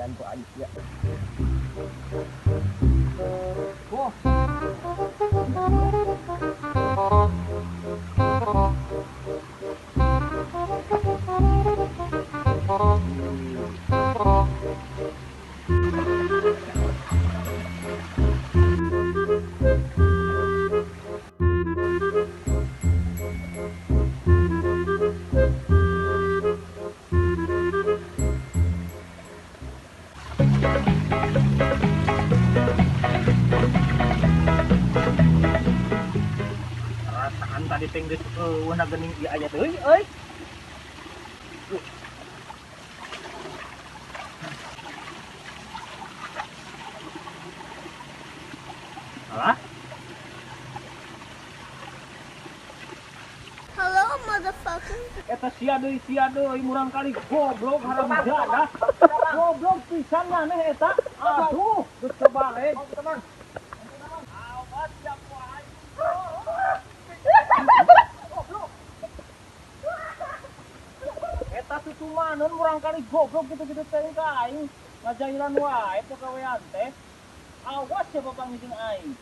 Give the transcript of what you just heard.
Bayaran ku aing sia. Wah. Perasaan tadi teh geus eueuhna geuning ieu aya deui euy. Alah. Hello, motherfucker. Eta sia deui murang kali goblok haram jadah. Goblok pisan maneh eta. Aduh, geus kebalik. Awas ya ku aing. Goblok. Eta susumaneun murang kali goblok gitu-gitu teh ka aing. Ngajailan wae pagawean teh. Awas ya bapak ngijing aing.